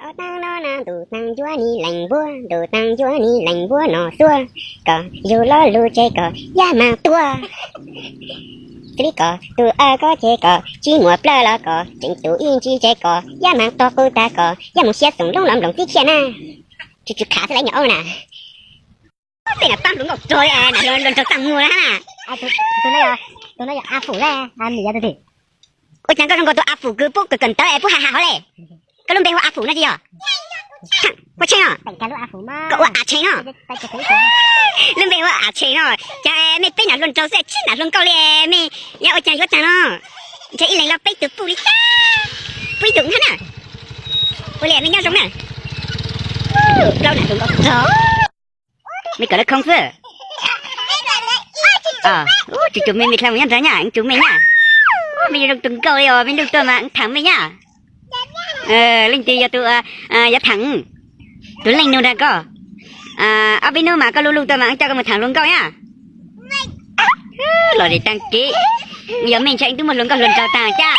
Ob tag no na, ntuj tag ncuab ni leej npuab, ntuj tag ncuab ni leej npuab no xuab, kom yug lo lus tseg kom yaj mas tuag. Xws li kom tus aw kob ces kom tsis muaj plawg los kom tseem tus ib ntsis tseg kom yaj mas tog qub tag kom yaj mus siab xoom loob los nploos tib khiaj na. Tsis tsis khav xwb lawv nyuam aub na. Peb nam pab hluas nkauj rog li na, hluas nraug txaj muag na. Tus no yog A Fum, tus no yog A Fum, nim yog tus twg? Ua cas koj zoo nkaus tus A Fum kws pub kawm ntawv es pub ha ha hov le? Koj lub npe hu ua A Fum no tsis yog? Ua Tsheej no. Koj ua A Tsheej no. Lub npe hu ua A Tsheej no. Cas mej peb nam hluas nraug xwb tsis nam hluas nkauj li mej, yog ua cas yuav tag no? Ntshe ib leeg los peb tug puj li cas, puj ib tug na. Ua li mej nyob zoo na. Plaub nam hluas nkauj rog. Mej kawm lawv khoo xwb. Tsis tsum mej, mej dlha mus nyob nrad nyaj, tsis tsum mej nyaj. Mej zoo tus nkauj li os, mej luj tuaj mas thaam mej nyaj. Leej twg yog tus yuav thaam? Tus leej nug nrag koj. Ob peb hnub mas koj luj luj tuaj mas coj koj mus thaam hluas nkauj nyaj. Los zem taag kev, yog mej ntshe twb muaj hluas nkauj hluas nraug taag caj.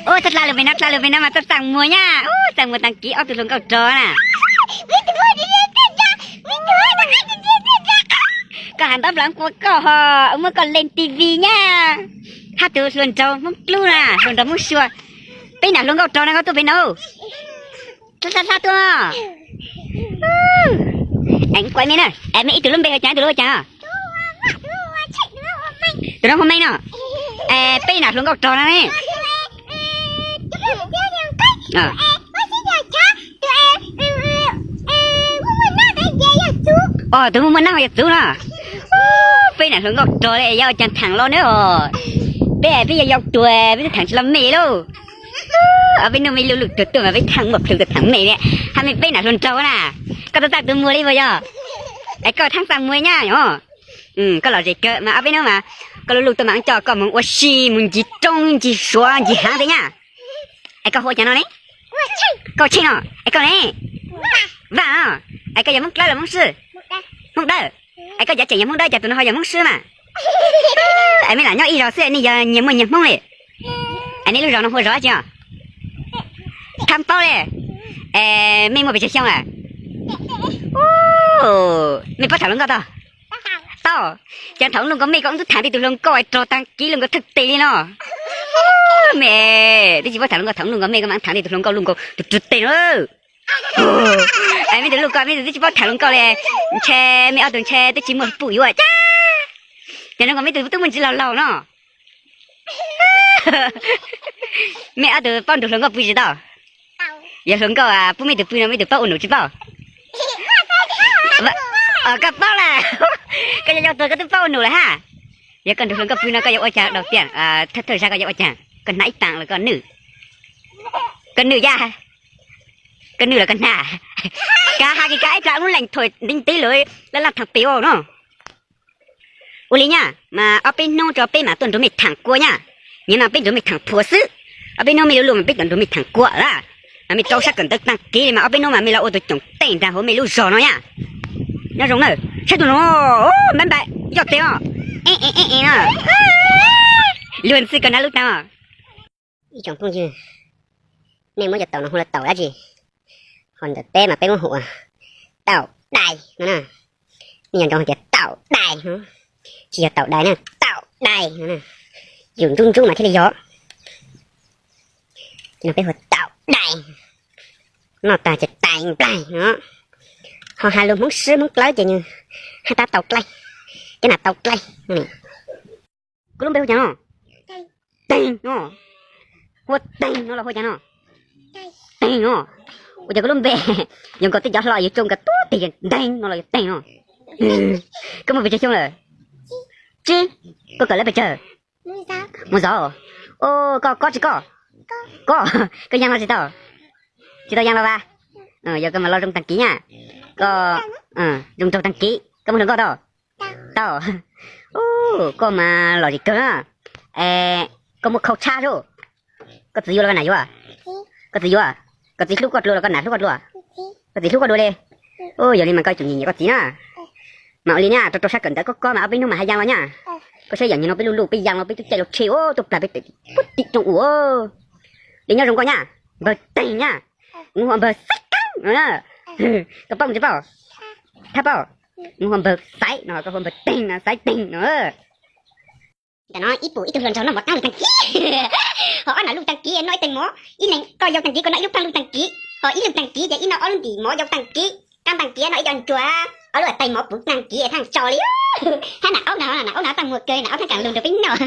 Ua txhob dlha lug pem no, dlha lug pem no mas txaj muag nyaj, txaj muag taag kev ob tug hluas nkauj rog na. Koj has ntaub nplawv quas koj ho, muab koj leej T V nyaj. Hab tus hluas nraug Hmoob Dlub na, hluas nraug Hmoob Sua. Peb nam hluas nkauj rog na koj tuaj pem no. Dlha dlha tuaj. Kuv mej na, mej ib tug lub npe hu cas, ib tug lub hu cas? Tus no hu Meej no. Peb nam hluas nkauj rog no ne. Tus muaj muaj nab ho yog txwv no. Peb nam hluas nkauj rog li yog ua caag thaam los ne os. Peb peb yog yau tuag peb twb thaam tsis los mej lauj. Ob peb hnub mej luj luj tuag tuaj mas peb thaam muaj plhu tuaj thaam mej li. Hab mej peb nam hluas nraug na, koj txaj txaj tus muag li puas yog? Es koj thaab txaj muag nyaj os. Koj lom zem kawg mas ob peb hnub mas koj luj luj tuaj mas coj koj mus ua si mus ncig roob ncig suav ncig haav tes nyaj. Es koj hu ua cas no ne? Koj Tsheej no. Es koj ne? Vaj. Es koj yog Hmoob Dlawb los Hmoob Swb? Hmoob Dawb. Es koj cov tseem yog Hmoob Dawb, cas tus no ho yog Hmoob Swb mas? Es mej lam nyob ib zos xwb nej yog nyias muaj nyias Hmoob li. Es nej lub zos no hu ua zos dab tsi os? Thab Paub li. Es mej muaj pes tsawg xyoo lawm? Mej paub thaam hluas nkauj tau? Tau. Ces thaum luj nkaus mej koj tub thaam tej tus hluas nkauj rog taag kev luj nkaus thawj tes li no. Mej twb tsis paub thaam hluas nkauj, thaum luj nkaus mej koj mas thaam tej tus hluas nkauj luj nkaus tus rog tes no. Es mej tus luj nkaus mej tus twb tsis paub thaam hluas nkauj li. Ntshe mej ob tug ntshe twb tsis muaj puj yuav caj. Ces luj nkaus mej tus twb muaj ntsis laug laug no. Mej ob tug paub nrug hluas nkauj pw tsis tau? Yog hluas nkauj pub mej tus pw no mej tus paub ua num tsis paub? Koj paub lawm. Koj yog yau tuag koj twb paub ua num lawm hab. Yog koj nrug hluas nkauj pw no koj yuav ua caag dau tiag? Thawj thawj zag koj yuav ua caag? Koj hnav ib taam los koj nwj? Koj nwj yaj? Koj nwj los koj hnav? Kav has kis kav ib plag lub leej thuam ntiv ntiv lawm, laj laj thaam pem ua no. Ua li nyaj, mas ob peb hnub tso peb mam tuaj nrug mej thaam kua nyaj. Nyias mas peb nrug mej thaam phuam xwb. Ob peb hnub mej luj luj mas peb tuaj nrug mej thaam kua lawm. Mas mej rau sab kawm ntawv taag kev li mas ob peb hnub mas mej los ua tus coom teej nraag huv mej lub zog no nyaj. Nyob zoo na, saib tus no, npab npab yoj tes os. Luag ntxhi koj hnav lub taag os. Ib tsoom phooj ywg, nej muab cov taum no hu ua taum dab tsi? Ho ntawm peb mas peb muab hu ua taum dais no na. Nej nco ntsoov hais tias taum dais no, tsis yog taum dais na, taum dais no. Yus ntsub ntsub mas thiaj li yog. Ces no peb hu ua taum dais, noj tag ces tais nplaig no. Ho has lus Hmoob Swb Hmoob Dlawb ces nws hais tias tau dlaij, cov nas tau dlaij no. Koj lub npe hu cas no? Teeg no. Hu ua Teeg no los hu ua cas no? Teeg no. Ua cas koj lub npe yog nkaus tej cov hlo yus tsoo nkaus tuab tes, Teeg no los yog Teeg no? Koj muaj pes tsawg xyoo lawm? Tsib. Koj kawm lab pes tsawg? Mus zov. Koj kob tsis kob? Kob. Koj yaa los tsis tau? Tsis tau yaa los vas? Yog koj mas los zoo taag kev nyaj. Koj zoo nraug taag kev. Koj muaj hluas nkauj tau? Tau. Koj mas lom zem kawg na. Koj muaj khau tshab zoo. Koj txiv yuav los koj nam yuav? Koj txiv yuav. Koj txiv hlub koj dlua los koj nam hlub koj dlua? Koj txiv hlub koj dua li. Yog li mas koj tsum nyiam nyiam koj txiv na. Mas ua li nyaj, rau rau sab kawm ntawv koj kob mas ob peb hnub mas haj yaa los nyaj. Koj saib yam nyuag no peb luj luj peb yaa los peb tub caij los tshe ua tuaj plag peb tes puag tim rooj ua. Li nyob zoo koj nyaj, npawg Teeg nyaj. Kuv hu ua npawg Xeeb. Koj paub mus tsis paub? Thab paub? Mus hua npawg Xaiv no, koj hua npawg Teeg no, Xaiv Teeg no. Ntawm no ib pum ib tug hluas nraug noj mov taab lug taag kib. Ho ob nam lug taag kib noj ib teeg mov, ib leeg koj yau taag kib, koj noj ib lub plaab lug taag kib, ho ib lug taag kib ces ib noj ob lub ntim mov yau taag kib, qaab taag kib noj ib co ncuav, ob lub tais mov puv taag kib thaaj tso li. Hab nam aub no, nam aub no taag muag kawg, nam aub thaaj kaam lug nrug peb noj.